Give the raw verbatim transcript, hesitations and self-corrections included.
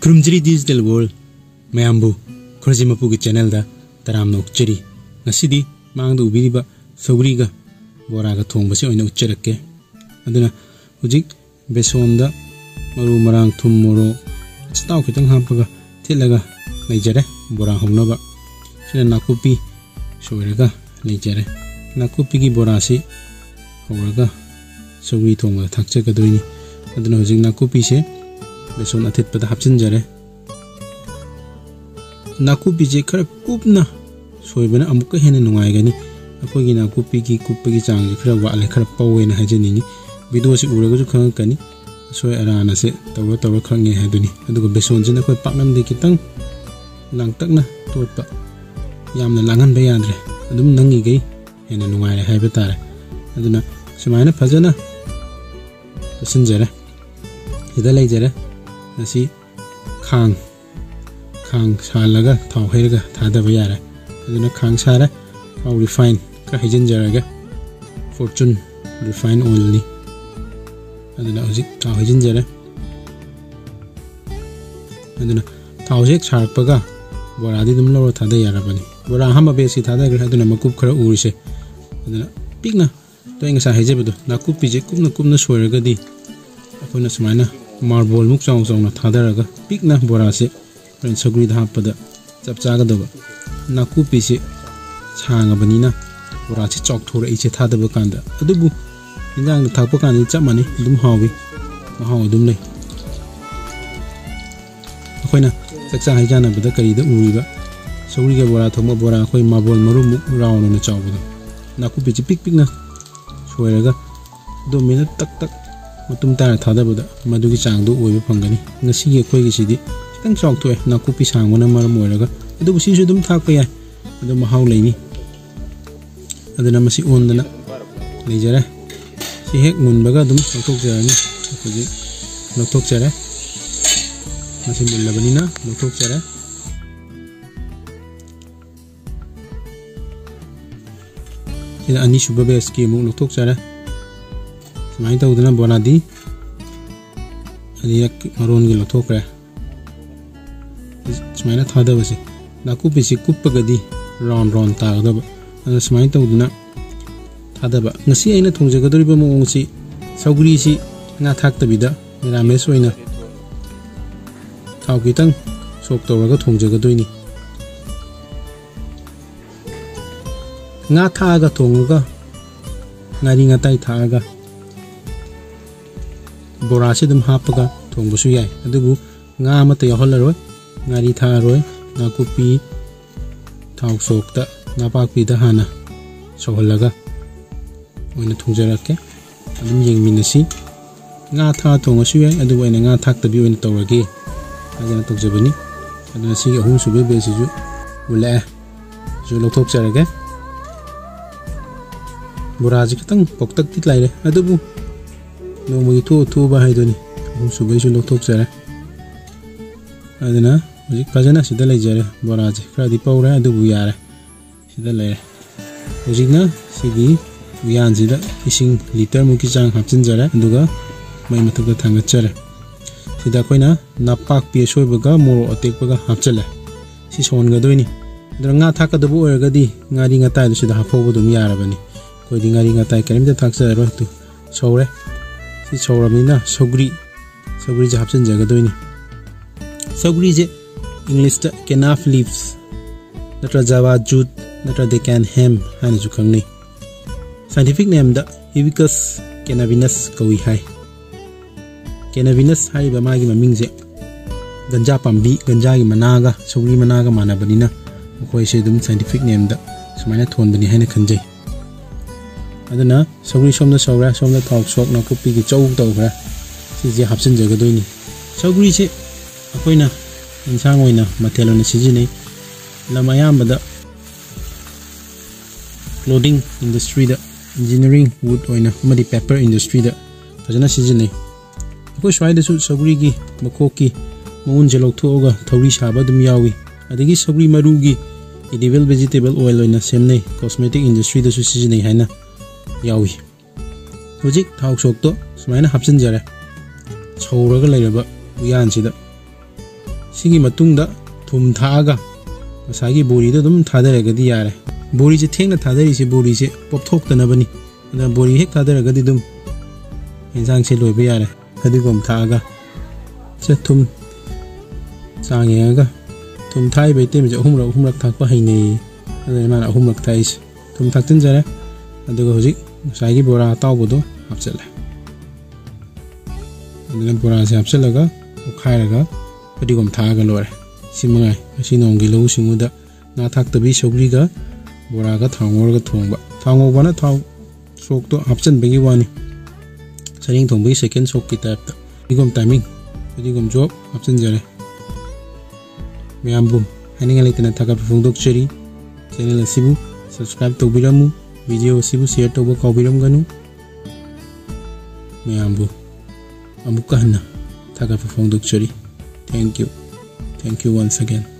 ꯈꯨꯔꯨꯝꯖꯔꯤ Digital World ꯃꯌꯥꯝꯕꯨ ꯈꯣꯔꯖꯤ ꯃꯄꯨꯒꯤ channelꯗ ꯇꯔꯥꯝꯅ ꯑꯣꯛꯆꯔꯤ꯫ ꯉꯁꯤꯗꯤ ꯃꯥꯡꯗ ꯎꯕꯤꯔꯤꯕ ꯁꯧꯒ꯭ꯔꯤꯒ ꯕꯣꯔꯥꯒ ꯊꯣꯡꯕꯁꯤ ꯑꯣꯏꯅ ꯎꯠꯆꯔꯛꯀꯦ꯫ ꯑꯗꯨꯅ ꯍꯧꯖꯤꯛ ꯕꯦꯁꯣꯟꯗ ꯃꯔꯨ ꯃꯔꯥꯡ, ꯊꯨꯝ, ꯃꯣꯔꯣꯛ, ꯑꯆꯥꯊꯥꯎ ꯈꯤꯇꯪ ꯍꯥꯞꯄꯒ ꯊꯤꯠꯂꯒ ꯂꯩꯖꯔꯦ ꯕꯣꯔꯥ ꯍꯧꯅꯕ꯫ ꯁꯤꯅ ꯅꯥꯀꯨꯞꯄꯤ ꯁꯣꯏꯔꯒ ꯂꯩꯖꯔꯦ꯫ ꯅꯥꯀꯨꯞꯄꯤꯒꯤ ꯕꯣꯔꯥꯁꯤ ꯍꯧꯔꯒ ꯁꯧꯒ꯭ꯔꯤ ꯊꯣꯡꯕꯗ ꯊꯥꯛꯆꯒꯗꯣꯏꯅꯤ꯫ ꯑꯗꯨꯅ ꯍꯧꯖꯤꯛ ꯅꯥꯀꯨꯞꯄꯤꯁꯦ ꯕꯦꯁꯣꯟ ꯑꯊꯤꯠꯄꯗ ꯍꯥꯞꯆꯤꯟꯖꯔꯦ꯫ ꯅꯥꯀꯨꯞꯄꯤꯁꯦ ꯈꯔ ꯀꯨꯞꯅ ꯁꯣꯏꯕꯅ ꯑꯃꯨꯛꯀ ꯍꯦꯟꯅ ꯅꯨꯡꯉꯥꯏꯒꯅꯤ꯫ ꯑꯩꯈꯣꯏꯒꯤ ꯅꯥꯀꯨꯞꯄꯤꯒꯤ ꯀꯨꯞꯄꯒꯤ ꯆꯥꯡꯁꯦ ꯈꯔ ꯋꯥꯠꯂꯦ, ꯈꯔ ꯄꯧꯋꯦꯅ ꯍꯥꯏꯖꯅꯤꯡꯉꯤ꯫ Videoꯁꯤ ꯎꯔꯒꯁꯨ ꯈꯪꯉꯛꯀꯅꯤ, ꯑꯁꯣꯏ ꯑꯔꯥꯟ ꯑꯁꯦ ꯇꯧꯔ ꯇꯧꯔ ꯈꯪꯉꯦ ꯍꯥꯏꯗꯨꯅꯤ꯫ ꯑꯗꯨꯒ ꯕꯦꯁꯣꯟꯁꯤꯅ ꯑꯩꯈꯣꯏ ꯄꯥꯛꯅꯝꯗꯤ ꯈꯤꯇꯪ ꯂꯥꯡꯇꯛꯅ ꯇꯣꯠꯄ, ꯌꯥꯝꯅ ꯂꯥꯡꯍꯟꯕ ꯌꯥꯗ꯭ꯔꯦ, ꯑꯗꯨꯝ ꯅꯪꯉꯤꯈꯩ ꯍꯦꯟꯅ ꯅꯨꯡꯉꯥꯏꯔꯦ ꯍꯥꯏꯕ ꯇꯥꯔꯦ꯫ ꯑꯗꯨꯅ ꯁꯨꯃꯥꯏꯅ ꯐꯖꯅ ꯇꯣꯠꯁꯤꯟꯖꯔꯦ꯫ ꯁꯤꯗ ꯂꯩꯖꯔꯦ꯫ ꯉꯁꯤ ꯈꯥꯡ, ꯈꯥꯡ ꯁꯥꯍꯜꯂꯒ ꯊꯥꯎ ꯍꯩꯔꯒ ꯊꯥꯗꯕ ꯌꯥꯔꯦ꯫ ꯑꯗꯨꯅ ꯈꯥꯡ ꯁꯥꯔꯦ, ꯊꯥꯎ refine ꯈꯔ ꯍꯩꯖꯤꯟꯖꯔꯒꯦ꯫ Fortune refine oilꯅꯤ꯫ ꯑꯗꯨꯅ ꯍꯧꯖꯤꯛ ꯊꯥꯎ ꯍꯩꯖꯤꯟꯖꯔꯦ꯫ ꯑꯗꯨꯅ ꯊꯥꯎꯁꯦ ꯍꯦꯛ ꯁꯥꯔꯛꯄꯒ ꯕꯣꯔꯥꯗꯤ ꯑꯗꯨꯝ ꯂꯧꯔ ꯊꯥꯗ ꯌꯥꯔꯕꯅꯤ꯫ ꯕꯣꯔꯥ ꯑꯍꯥꯟꯕ batchꯁꯤ ꯊꯥꯗꯈ꯭ꯔꯦ, ꯑꯗꯨꯅ ꯃꯀꯨꯞ ꯈꯔ ꯎꯔꯤꯁꯦ꯫ ꯑꯗꯨꯅ ꯄꯤꯛꯅ, ꯑꯗꯣ ꯑꯩ ꯉꯁꯥꯏ ꯍꯥꯏꯖꯕꯗꯣ, ꯅꯥꯀꯨꯞꯄꯤꯁꯦ ꯀꯨꯞꯅ ꯀꯨꯞꯅ ꯁꯣꯏꯔꯒꯗꯤ ꯑꯩꯈꯣꯏꯅ ꯁꯨꯃꯥꯏꯅ marble ꯃꯨꯛ ꯆꯥꯎ ꯆꯥꯎꯅ ꯊꯥꯗꯔꯒ ꯄꯤꯛꯅ ꯕꯣꯔꯥꯁꯦ ꯍꯣꯔꯦꯟ ꯁꯧꯒ꯭ꯔꯤꯗ ꯍꯥꯞꯄꯗ ꯆꯞ ꯆꯥꯒꯗꯕ꯫ ꯅꯥꯀꯨꯞꯄꯤꯁꯦ ꯁꯥꯡꯉꯕꯅꯤꯅ ꯕꯣꯔꯥꯁꯦ ꯆꯥꯎꯊꯣꯔꯛꯏꯁꯦ ꯊꯥꯗꯕ ꯀꯥꯟꯗ, ꯑꯗꯨꯕꯨ ꯏꯟꯖꯥꯡꯗ ꯊꯥꯛꯄ ꯀꯥꯟꯗꯗꯤ ꯆꯞ ꯃꯥꯟꯅꯩ, ꯑꯗꯨꯝ ꯍꯥꯎꯏ, ꯃꯍꯥꯎ ꯑꯗꯨꯝ ꯂꯩ꯫ ꯑꯩꯈꯣꯏꯅ ꯆꯥꯛꯆꯥ ꯍꯩꯖꯥꯟꯅꯕꯗ ꯀꯔꯤꯗ ꯎꯔꯤꯕ ꯁꯧꯒ꯭ꯔꯤꯒ ꯕꯣꯔꯥ ꯊꯣꯡꯕ, ꯕꯣꯔꯥ ꯑꯩꯈꯣꯏ marble ꯃꯔꯨꯃꯨꯛ round ꯑꯣꯏꯅ ꯆꯥꯎꯕꯗꯣ, ꯅꯥꯀꯨꯞꯄꯤꯁꯤ ꯄꯤꯛ ꯄꯤꯛꯅ ꯁꯣꯏꯔꯒ ꯑꯗꯨꯃꯥꯏꯅ ꯇꯛ ꯇꯛ ꯃꯇꯨꯝ ꯇꯥꯔ ꯊꯥꯗꯕꯗ ꯃꯗꯨꯒꯤ ꯆꯥꯡꯗꯣ ꯑꯣꯏꯕ ꯐꯪꯒꯅꯤ꯫ ꯉꯁꯤꯒꯤ ꯑꯩꯈꯣꯏꯒꯤꯁꯤꯗꯤ ꯈꯤꯇꯪ ꯆꯥꯎꯊꯣꯛꯑꯦ, ꯅꯥꯀꯨꯞꯄꯤ ꯁꯥꯡꯕꯅ ꯃꯔꯝ ꯑꯣꯏꯔꯒ, ꯑꯗꯨꯕꯨ ꯁꯤꯁꯨ ꯑꯗꯨꯝ ꯊꯥꯛꯄ ꯌꯥꯏ, ꯑꯗꯨ ꯃꯍꯥꯎ ꯂꯩꯅꯤ꯫ ꯑꯗꯨꯅ ꯃꯁꯤ ꯑꯣꯟꯗꯅ ꯂꯩꯖꯔꯦ꯫ ꯁꯤ ꯍꯦꯛ ꯃꯨꯟꯕꯒ ꯑꯗꯨꯝ ꯂꯧꯊꯣꯛꯆꯔꯅꯤ꯫ ꯍꯧꯖꯤꯛ ꯂꯧꯊꯣꯛꯆꯔꯦ꯫ ꯃꯁꯤ ꯃꯨꯜꯂꯕꯅꯤꯅ ꯂꯧꯊꯣꯛꯆꯔꯦ꯫ ꯁꯤꯗ ꯑꯅꯤꯁꯨꯕ batchꯀꯤ ꯑꯃꯨꯛ ꯂꯧꯊꯣꯛꯆꯔꯦ꯫ ꯁꯨꯃꯥꯏꯅ ꯇꯧꯗꯅ ꯕꯣꯔꯥꯗꯤ ꯑꯅꯤꯔꯛ ꯃꯔꯣꯟꯒꯤ ꯂꯧꯊꯣꯛꯈ꯭ꯔꯦ꯫ ꯁꯨꯃꯥꯏꯅ ꯊꯥꯗꯕꯁꯦ, ꯅꯥꯀꯨꯞꯄꯤꯁꯤ ꯀꯨꯞꯄꯒꯗꯤ ꯔꯥꯎꯟ ꯔꯥꯎꯟ ꯇꯥꯒꯗꯕ꯫ ꯑꯗꯨꯅ ꯁꯨꯃꯥꯏꯅ ꯇꯧꯗꯅ ꯊꯥꯗꯕ꯫ ꯉꯁꯤ ꯑꯩꯅ ꯊꯣꯡꯖꯒꯗꯧꯔꯤꯕ ꯃꯑꯣꯡꯁꯤ, ꯁꯧꯒ꯭ꯔꯤꯁꯤ ꯉꯥ ꯊꯥꯛꯇꯕꯤꯗ ꯃꯦꯔꯥꯃꯦꯁ ꯑꯣꯏꯅ ꯊꯥꯎ ꯈꯤꯇꯪ ꯁꯣꯛ ꯇꯧꯔꯒ ꯊꯣꯡꯖꯒꯗꯣꯏꯅꯤ꯫ ꯉꯥ ꯊꯥꯛꯑꯒ ꯊꯣꯡꯉꯒ, ꯉꯥꯔꯤ ꯉꯥꯇꯥꯏ ꯊꯥꯛꯑꯒ, ꯕꯣꯔꯥꯁꯤ ꯑꯗꯨꯝ ꯍꯥꯞꯄꯒ ꯊꯣꯡꯕꯁꯨ ꯌꯥꯏ, ꯑꯗꯨꯕꯨ ꯉꯥ ꯑꯃꯠꯇ ꯌꯥꯎꯍꯜꯂꯔꯣꯏ꯫ ꯉꯥꯔꯤ ꯊꯥꯛꯑꯔꯣꯏ꯫ ꯅꯥꯀꯨꯞꯄꯤ ꯊꯥꯎ ꯁꯣꯛꯇ ꯅꯥꯄꯥꯛꯄꯤꯗ ꯍꯥꯟꯅ ꯁꯧꯍꯜꯂꯒ ꯑꯣꯏꯅ ꯊꯣꯡꯖꯔꯛꯀꯦ꯫ ꯑꯗꯨꯝ ꯌꯦꯡꯃꯤꯟꯅꯁꯤ꯫ ꯉꯥ ꯊꯥꯛꯑ ꯊꯣꯡꯉꯁꯨ ꯌꯥꯏ, ꯑꯗꯨꯕꯨ ꯑꯩꯅ ꯉꯥ ꯊꯥꯛꯇꯕꯤ ꯑꯣꯏꯅ ꯇꯧꯔꯒꯦ ꯍꯥꯏꯗꯅ ꯇꯧꯖꯕꯅꯤ꯫ ꯑꯗꯨꯅ ꯁꯤꯒꯤ ꯑꯍꯨꯝꯁꯨꯕ ꯕꯦꯁꯁꯤꯁꯨ ꯃꯨꯜꯂꯛꯑꯦ꯫ ꯁꯨ ꯂꯧꯊꯣꯛꯆꯔꯒꯦ꯫ ꯕꯣꯔꯥꯁꯤ ꯈꯤꯇꯪ ꯄꯣꯛꯇꯛꯇꯤ ꯂꯩꯔꯦ, ꯑꯗꯨꯕꯨ ꯅꯣꯡꯃꯒꯤ ꯊꯣꯛꯑ ꯊꯣꯛꯑꯕ ꯍꯥꯏꯗꯨꯅꯤ꯫ ꯑꯍꯨꯝꯁꯨꯕꯩꯁꯨ ꯂꯧꯊꯣꯛꯆꯔꯦ꯫ ꯑꯗꯨꯅ ꯍꯧꯖꯤꯛ ꯐꯖꯅ ꯁꯤꯗ ꯂꯩꯖꯔꯦ꯫ ꯕꯣꯔꯥꯁꯦ ꯈꯔꯗꯤ ꯄꯧꯔꯦ, ꯑꯗꯨꯕꯨ ꯌꯥꯔꯦ, ꯁꯤꯗ ꯂꯩꯔꯦ꯫ ꯍꯧꯖꯤꯛꯅ ꯁꯤꯒꯤ ꯎꯌꯥꯟꯁꯤꯗ ꯏꯁꯤꯡ ꯂꯤꯇꯔ ꯃꯨꯛꯀꯤ ꯆꯥꯡ ꯍꯥꯞꯆꯤꯟꯖꯔꯦ, ꯑꯗꯨꯒ ꯃꯩ ꯃꯊꯛꯇ ꯊꯥꯡꯒꯠꯆꯔꯦ꯫ ꯁꯤꯗ ꯑꯩꯈꯣꯏꯅ ꯅꯄꯥꯛꯄꯤ ꯑꯁꯣꯏꯕꯒ ꯃꯣꯔꯣꯛ ꯑꯇꯦꯛꯄꯒ ꯍꯥꯞꯆꯤꯜꯂꯦ꯫ ꯁꯤ ꯁꯧꯍꯟꯒꯗꯣꯏꯅꯤ꯫ ꯑꯗꯨꯅ ꯉꯥ ꯊꯥꯛꯀꯗꯕ ꯑꯣꯏꯔꯒꯗꯤ ꯉꯥꯔꯤ ꯉꯥꯇꯥꯏꯗꯨ ꯁꯤꯗ ꯍꯥꯞꯐꯧꯕ ꯑꯗꯨꯝ ꯌꯥꯔꯕꯅꯤ꯫ ꯑꯩꯈꯣꯏꯗꯤ ꯉꯥꯔꯤ ꯉꯥꯇꯥꯏ ꯀꯔꯤꯝꯇ ꯊꯥꯛꯆꯔꯔꯣꯏ꯫ ꯑꯗꯨ ꯁꯧꯔꯦ꯫ ꯁꯤ ꯁꯧꯔꯕꯅꯤꯅ ꯁꯧꯒ꯭ꯔꯤ, ꯁꯧꯒ꯭ꯔꯤꯁꯦ ꯍꯥꯞꯆꯤꯟꯖꯒꯗꯣꯏꯅꯤ꯫ ꯁꯧꯒ꯭ꯔꯤꯁꯦ ꯏꯪꯂꯤꯁꯇ ꯀꯦꯅꯥꯐ ꯂꯤꯞꯁ ꯅꯠꯇ꯭ꯔ ꯖꯥꯋꯥ ꯖꯨꯠ ꯅꯠꯇ꯭ꯔ ꯗꯦꯀꯥꯟ ꯍꯦꯝ ꯍꯥꯏꯅꯁꯨ ꯈꯪꯅꯩ꯫ ꯁꯥꯏꯟꯇꯤꯐꯤꯛ ꯅꯦꯝꯗ Hibiscus cannabinus ꯀꯧꯏ ꯍꯥꯏ꯫ ꯀꯦꯅꯥꯕꯤꯅꯁ ꯍꯥꯏꯔꯤꯕ ꯃꯥꯒꯤ ꯃꯃꯤꯡꯁꯦ ꯒꯟꯖꯥ ꯄꯥꯝꯕꯤ, ꯒꯟꯖꯥꯒꯤ ꯃꯅꯥꯒ ꯁꯧꯒ꯭ꯔꯤ ꯃꯅꯥꯒ ꯃꯥꯟꯅꯕꯅꯤꯅ ꯃꯈꯣꯏꯁꯦ ꯑꯗꯨꯝ ꯁꯥꯏꯟꯇꯤꯐꯤꯛ ꯅꯦꯝꯗ ꯁꯨꯃꯥꯏꯅ ꯊꯣꯟꯕꯅꯤ ꯍꯥꯏꯅ ꯈꯟꯖꯩ꯫ ꯑꯗꯨꯅ ꯁꯧꯒ꯭ꯔꯤ ꯁꯣꯝꯗ ꯁꯧꯔꯦ, ꯁꯣꯝꯗ ꯊꯥꯎ ꯁꯣꯛ ꯅꯥꯀꯨꯞꯄꯤꯒꯤ ꯆꯧ ꯇꯧꯈ꯭ꯔꯦ꯫ ꯁꯤꯁꯦ ꯍꯥꯞꯆꯤꯟꯖꯒꯗꯣꯏꯅꯤ꯫ ꯁꯧꯒ꯭ꯔꯤꯁꯦ ꯑꯩꯈꯣꯏꯅ ꯏꯟꯁꯥꯡ ꯑꯣꯏꯅ ꯃꯊꯦꯜ ꯑꯣꯏꯅ ꯁꯤꯖꯤꯟꯅꯩ꯫ ꯂꯝ ꯑꯌꯥꯝꯕꯗ clothing industryꯗ, engineering wood ꯑꯣꯏꯅ ꯑꯃꯗꯤ paper industryꯗ ꯐꯖꯅ ꯁꯤꯖꯤꯟꯅꯩ꯫ ꯑꯩꯈꯣꯏ ꯁ꯭ꯋꯥꯏꯗꯁꯨ ꯁꯧꯒ꯭ꯔꯤꯒꯤ ꯃꯈꯣꯛꯀꯤ ꯃꯎꯟꯁꯦ ꯂꯧꯊꯣꯛꯑꯒ ꯊꯧꯔꯤ ꯁꯥꯕ ꯑꯗꯨꯝ ꯌꯥꯎꯏ꯫ ꯑꯗꯒꯤ ꯁꯧꯒ꯭ꯔꯤ ꯃꯔꯨꯒꯤ edible vegetable oil ꯑꯣꯏꯅ ꯁꯦꯝꯅꯩ, cosmetic industryꯗꯁꯨ ꯁꯤꯖꯤꯟꯅꯩ ꯍꯥꯏꯅ ꯌꯥꯎꯏ꯫ ꯍꯧꯖꯤꯛ ꯊꯥꯎ ꯁꯣꯛꯇꯣ ꯁꯨꯃꯥꯏꯅ ꯍꯥꯞꯆꯤꯟꯖꯔꯦ ꯁꯧꯔꯒ ꯂꯩꯔꯕ ꯎꯌꯥꯟꯁꯤꯗ꯫ ꯁꯤꯒꯤ ꯃꯇꯨꯡꯗ ꯊꯨꯝ ꯊꯥꯛꯑꯒ ꯉꯁꯥꯏꯒꯤ ꯕꯣꯔꯤꯗꯣ ꯑꯗꯨꯝ ꯊꯥꯗꯔꯒꯗꯤ ꯌꯥꯔꯦ꯫ ꯕꯣꯔꯤꯁꯦ ꯊꯦꯡꯅ ꯊꯥꯗꯔꯤꯁꯦ ꯕꯣꯔꯤꯁꯦ ꯄꯣꯞꯊꯣꯛꯇꯅꯕꯅꯤ꯫ ꯑꯗꯨꯅ ꯕꯣꯔꯤ ꯍꯦꯛ ꯊꯥꯗꯔꯒꯗꯤ ꯑꯗꯨꯝ ꯌꯦꯟꯁꯥꯡꯁꯦ ꯂꯣꯏꯕ ꯌꯥꯔꯦ꯫ ꯐꯗꯤꯒꯣꯝ ꯊꯥꯛꯑꯒ ꯁꯦ ꯊꯨꯝ ꯆꯥꯡ ꯌꯦꯡꯉꯒ ꯊꯨꯝ ꯊꯥꯛꯏꯕ item ꯁꯦ ꯑꯍꯨꯝꯂꯛ ꯑꯍꯨꯝꯂꯛ ꯊꯥꯛꯄ ꯍꯩꯅꯩꯌꯦ꯫ ꯑꯗꯨꯅ ꯃꯥꯅ ꯑꯍꯨꯝꯂꯛ ꯊꯥꯛꯏꯁꯦ꯫ ꯊꯨꯝ ꯊꯥꯛꯆꯤꯟꯖꯔꯦ꯫ ꯑꯗꯨꯒ ꯍꯧꯖꯤꯛ ꯉꯁꯥꯏꯒꯤ ꯕꯣꯔꯥ ꯑꯇꯥꯎꯕꯗꯣ ꯍꯥꯞꯆꯤꯜꯂꯦ꯫ ꯑꯗꯨꯅ ꯕꯣꯔꯥꯁꯦ ꯍꯥꯞꯆꯤꯜꯂꯒ ꯑꯣꯠꯈꯥꯏꯔꯒ ꯐꯗꯤꯒꯣꯝ ꯊꯥꯛꯑꯒ ꯂꯣꯏꯔꯦ꯫ ꯁꯤ ꯃꯉꯥꯏ ꯉꯁꯤ ꯅꯣꯡꯃꯒꯤ ꯂꯧꯎ ꯁꯤꯡꯎꯗ ꯉꯥ ꯊꯥꯛꯇꯕꯤ ꯁꯧꯒ꯭ꯔꯤꯒ ꯕꯣꯔꯥꯒ ꯊꯥꯎ ꯉꯧꯔꯒ ꯊꯣꯡꯕ꯫ ꯊꯥꯎ ꯉꯧꯕꯅ ꯊꯥꯎ ꯁꯣꯛꯇꯣ ꯍꯥꯞꯆꯤꯟꯕꯒꯤ ꯋꯥꯅꯤ꯫ ꯁꯔꯦꯡ ꯊꯣꯡꯕꯒꯤ second ꯁꯣꯛꯀꯤ type ꯇ꯫ ꯐꯗꯤꯒꯣꯝ timing, ꯐꯗꯤꯒꯣꯝ ꯆꯣꯞ ꯍꯥꯞꯆꯤꯟꯖꯔꯦ꯫ ꯃꯌꯥꯝꯕꯨ ꯍꯥꯏꯅꯤꯡꯉꯥꯏ ꯂꯩꯇꯅ ꯊꯥꯒꯠꯄ ꯐꯣꯡꯗꯣꯛꯆꯔꯤ꯫ Channel ꯑꯁꯤꯕꯨ subscribe ꯇꯧꯕꯤꯔꯝꯃꯨ, video ꯑꯁꯤꯕꯨ share ꯇꯧꯕ ꯀꯥꯎꯕꯤꯔꯝꯒꯅꯨ꯫ ꯃꯌꯥꯝꯕꯨ ꯑꯃꯨꯛꯀ ꯍꯟꯅ ꯊꯥꯒꯠꯄ ꯐꯣꯡꯗꯣꯛꯆꯔꯤ꯫ Thank you. Thank you once again.